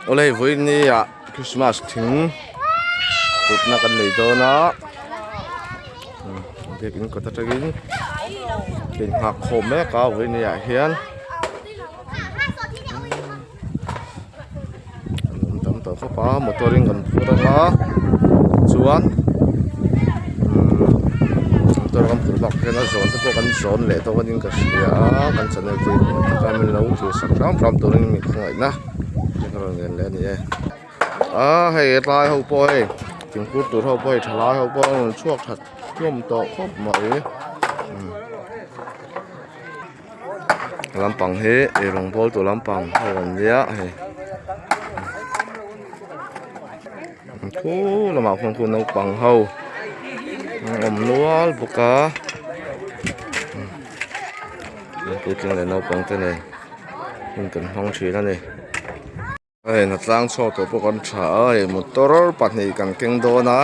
Awle hei vawiin ah Christmas thing kutna kan nei dawn a biakin kawt atangin ka inghak khawm mek a vawiin ah hian an awm tam tawh khawp a motor in kan phur anga chuan motor kan phur bak hian a zawn te pawh kan zawn leh dawn in ka hria a kan channel te hi min lo thlir sak hram hram turin min khawngaih na ka rawn ngen leh a ni e a hei tlai ho pawh hei thingphur tur ho pawh hei thalai ho pawh an rawn chhuak that hlawm tawh khawp mai. Lampang hi eirawng bawl tur lampang ho an nia hei khu lamah khuan khu naupang ho an awm nual bawk a puitling leh naupang te nen hun kan hmang thin a ni. Hei hnatlang chhuak tawh pawh kan tha a hei motor pahnih kan keng dawn a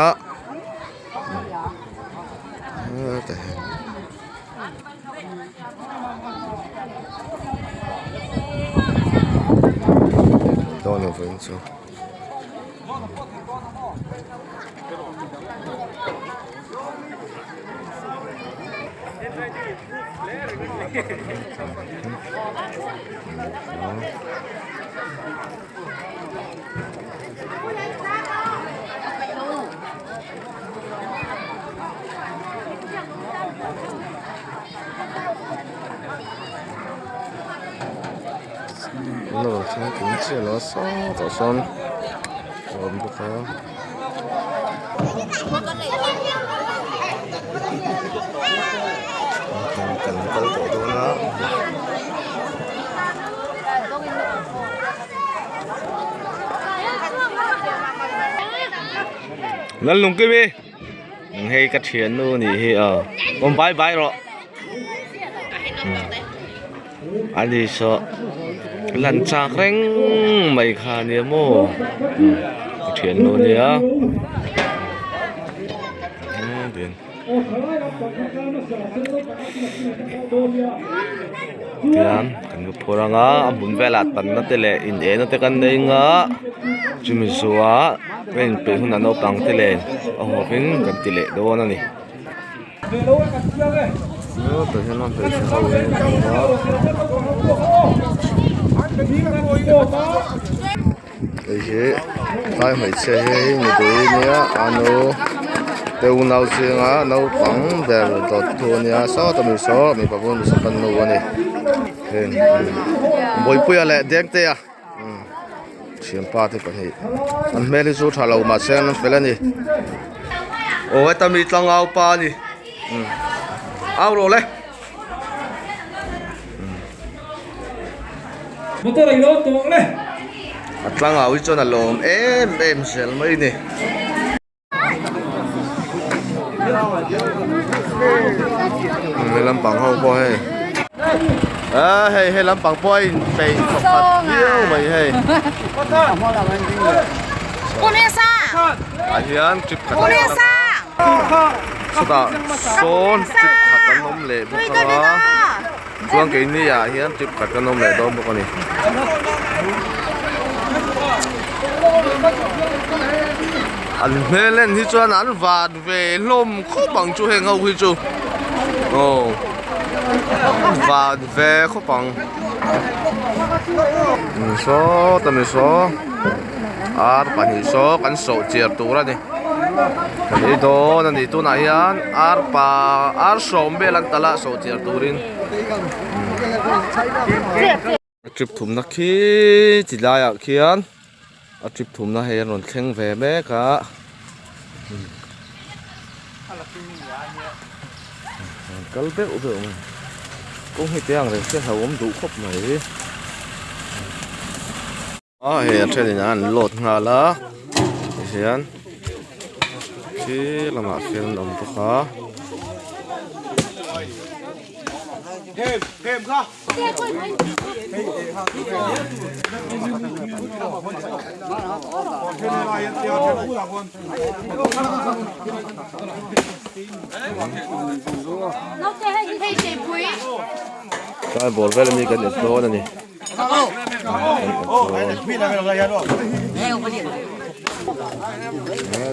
dawn lo veng chu. An lo thleng kim chiah lo a sawtah sawn a awm bawk a. Kan kal tawh dawn a. Lallungkimi hei ka thiannu nih hi aw awm bai bai rawh ani saw lan chak reng mai kha ania maw ka thiannu ania. Tihian kan va phur ang a a hmun velah tanna te leh in ena te kan nei ang a chumi zuah a inpeih hunah naupang te nen a hawkin kan ti leh dawn a ni. Hei hi tlai hmeichhia hi mipui nia ano te unau zinga naupang ber dawt thu ania sawta mi saw mipa pawn mi saw kan nu ani heng Bawipuia leh Dengtea thianpa te pahnih an hmel hi chu tha lo mahse an fel ani aw heta mi tlangau pa ani au rawh le. Motor a ilo tawng le. A tlangau hi chuan a lawm em em zel mai ni. He lampang ho pawh hei. A hei he lampang pawh a inpeih thawkhat viau mai hei. Ah hian trip khat chutah sawn trip khat an awm leh bawk a. Chuan keini ah hian trip khat kan awm leh dawn bawk a ni. An hmel en hi chuan an van ve hlawm khawp ang chu heng ho hi chu aw van ve khawp ang. Saw ta mi saw ar pahnih saw kan sawh chiar tur a ni. Kan ei dawn a ni tunah hian ar pa ar sawm vel an talh a sawh chiar turin a trip thumna khi chi laiah khian a trip thumna hei an rawn thleng ve mek a an kal beuh beuh mai kawng hi te ang reng se hlauhawm duh khawp mai. A hei a thenin an load nghal a tihian khi lamah khian an awm bawk a. Tlai bawr vel ami kan en dawn a ni. He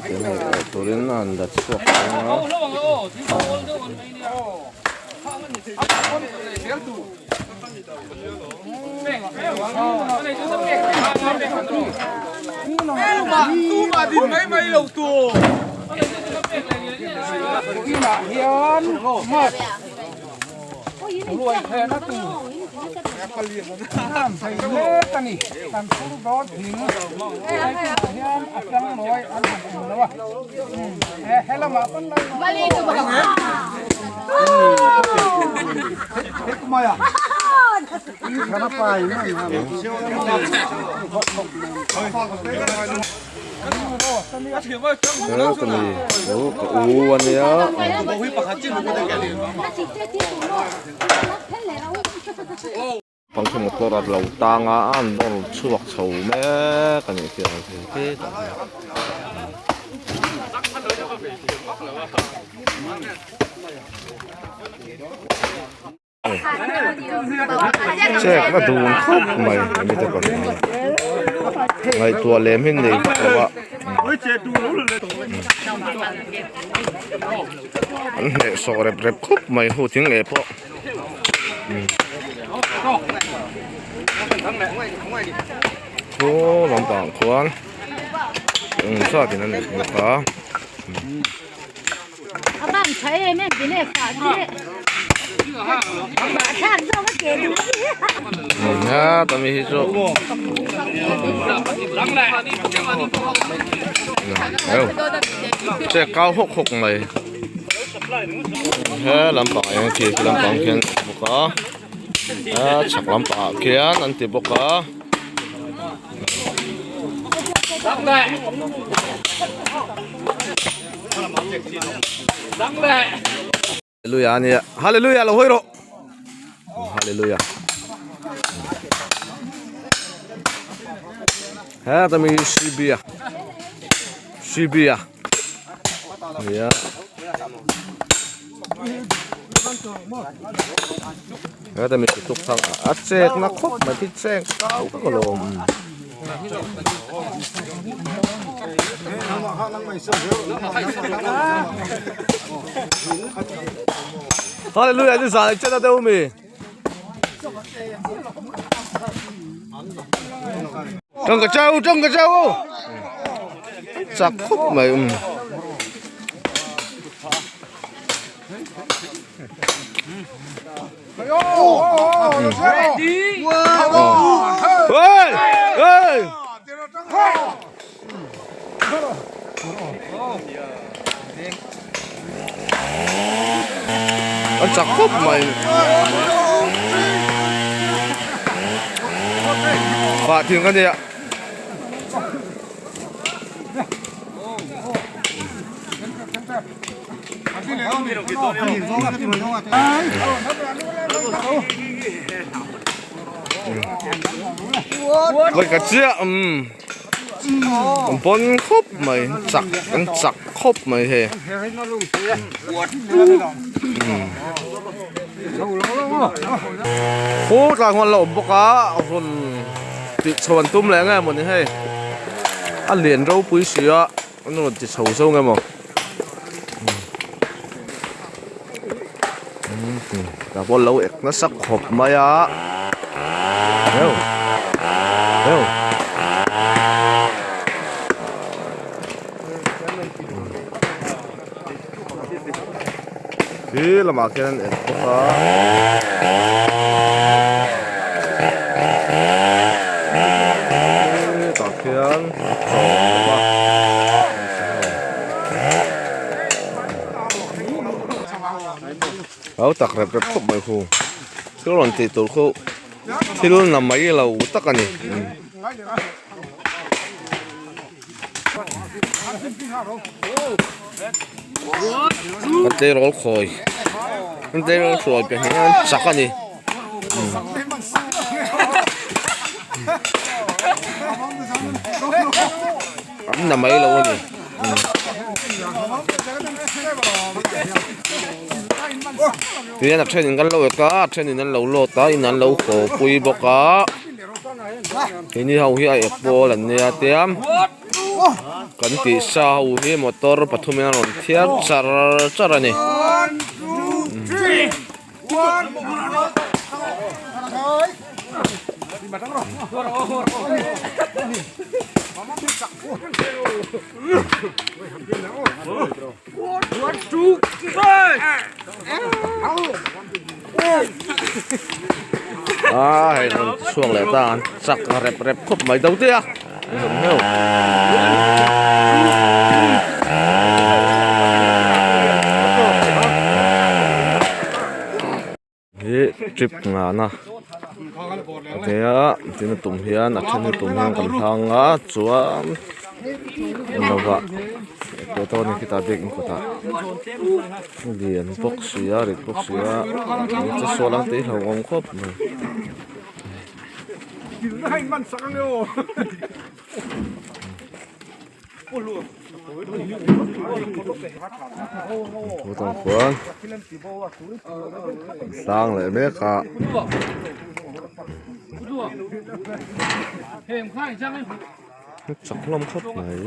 tin hei awh turin a han la chhuak ang a. Ka u ania. Pangkhi motor a lo tang a an rawn chhuak chho mek a nih hi hetah hian. Chek na dun khawp mai mite pahnih hi ngaihtuah lem hi nei vak lo a an hnehsawh rep rep khawp mai hu thing leh pawh. Khaw lampang khuan eng zat in an nei bawk a. Hetah mi hi chu che kau hawk hawk mai. He lampang ah hian khi lampang khian an ti bawk a a chhak lampang ah khian an ti bawk a. Hallelujah ania hallelujah lo hawi rawh hallelujah heta mi cb a cb a nia heta mi tuk thang a chek na khawp mai khi chek kau ka lawm. Hallelujah ni zan chen a deuh mi. Trong ka chau trong ka chau chak khawp mai um. Ê! Ê! An chak khawp mai. Fah thing a nia. Vawi khat chiah umm an pawn khawp mai chak an chak khawp mai hei khaw tlai huan la awm bawk a rawn tih chho an tum leh nge mawni hei a lian ropui si a. An rawn ti chho zo nge maw tah pawh lo ek nasa khawp mai a heu heu khi lamah khian an ek bawk a. Tah khian chaw a awm bawk a. Hau tak rep rep khawp mai khu thil rawn tih tur khu thil na mai lo tak a ni. Kan tleirawl khawi kan tleirawl hruai pe hian chak a ni an na mai lo a ni tihian a thenin kan lo ek a a thenin an lo lawt a in an lo haw pui bawk a. Keini ho hi a ep pawl an nia tiam kan tih sa ho hi motor pathumin a rawn thiar char char a ni. A hei rawn chhuak leh ta an chak rep rep khawp mai do te a Hi trip nghahna a nia tin a tum hian a then hi tum hian kan hlang a chuan lovah tawh a ni khitah biakin kawtah lian bawk si a rit bawk si a che sual ang tih hlauhawm khawp mai. Chutah chuan sang leh mek a chak hlawm khawp mai.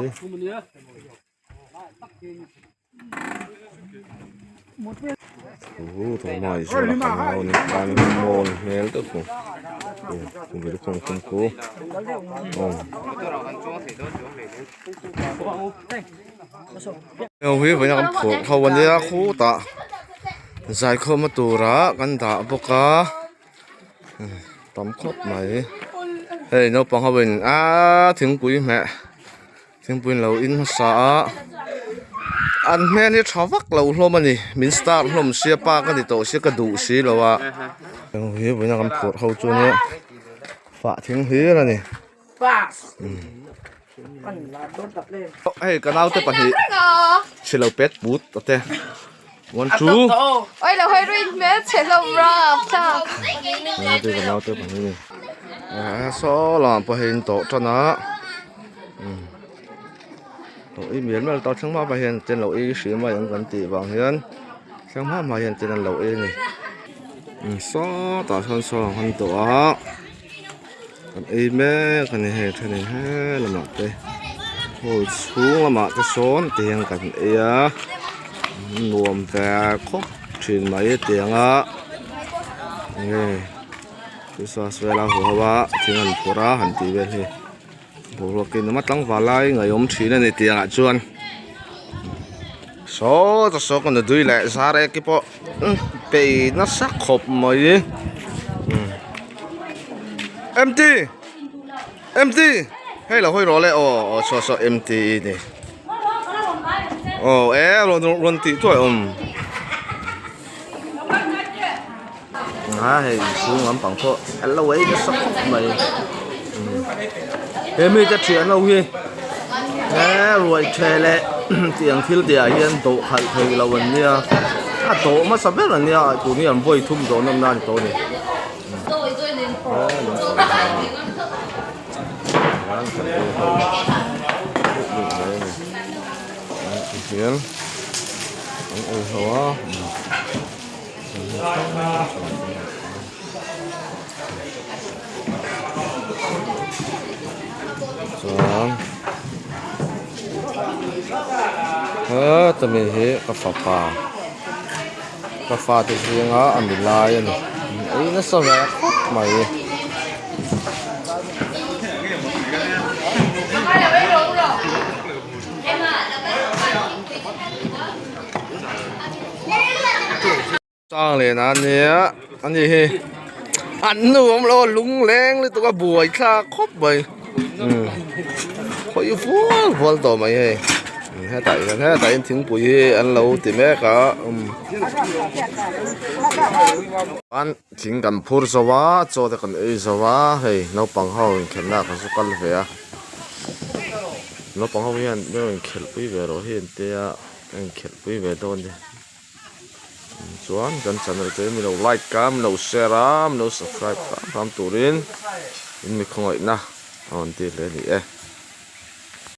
Khutah zaikhawm na turah kan dah bawk a tam khawp mai hei naupang ho in aaa thingpui hmeh. Thingpui lo in hmasa a an hmel hi tha vak lo hlawm a ni min star hlawm sia pa ka ni tawh sia ka duh si lo a heng hi vawiin a kan phurh ho chu nia fah thing hlir a ni hei ka naute pahnih chhelo pet put ate one two ka naute pahnih ni saw lamah pawh hei an tawh tan a. Lo ei mial mial ta thleng hma hma hian ten lo ei hrih mai ang kan tih vang hian thleng hma hma hian ten an lo ei a ni sawtah sawn saw ang han tawh a kan ei mek a ni hei thenin he lamah te hall chhung lamah te sawn ti hian kan ei a nuam ve khawp thin mai tiang a enge christmas vela haw ho a thing an phur a han tih vel hi. Boruak in awm a tlangval lai ngaihawm thin a ni tih angah chuan saw ta saw ka nudui leh zar ek te pawh bei nasa khawp mai empty empty hei lo hawi rawh le aw aw saw saw empty i ni aw e rawn rawn tih tuai awm a hei inchhung lampang pawh a lo ei nasa khawp mai he mite thian ho hi he ruai the leh tiang thil tih ah hian dawh khalh thei lo an nia a dawh hmasa ber an nia tun hi an vawi thum dawh nawm na a ni tawh a ni. Chuan heta mi hi ka fapa ka fate zinga a mi lai a ni ei nasa ve khawp mai. Chang leh na ania ani hi an nuam lo a lungleng lutuk a buai thlak khawp mai khawi vual vual tawh mai hei hetah hian hetah hian thingpui hi an lo ti mek a chuan thing kan phur zo a chaw te kan ei zo a hei naupang ho inkhelhna ah kan zu kal ve a naupang ho hian inkhelh pui ve rawh hi an tia a inkhelh pui ve dawn a ni. Chuan kan channel te min lo like a min lo share a min lo subscribe hram hram turin in mi khawngaihna a rawn ti hle a ni e.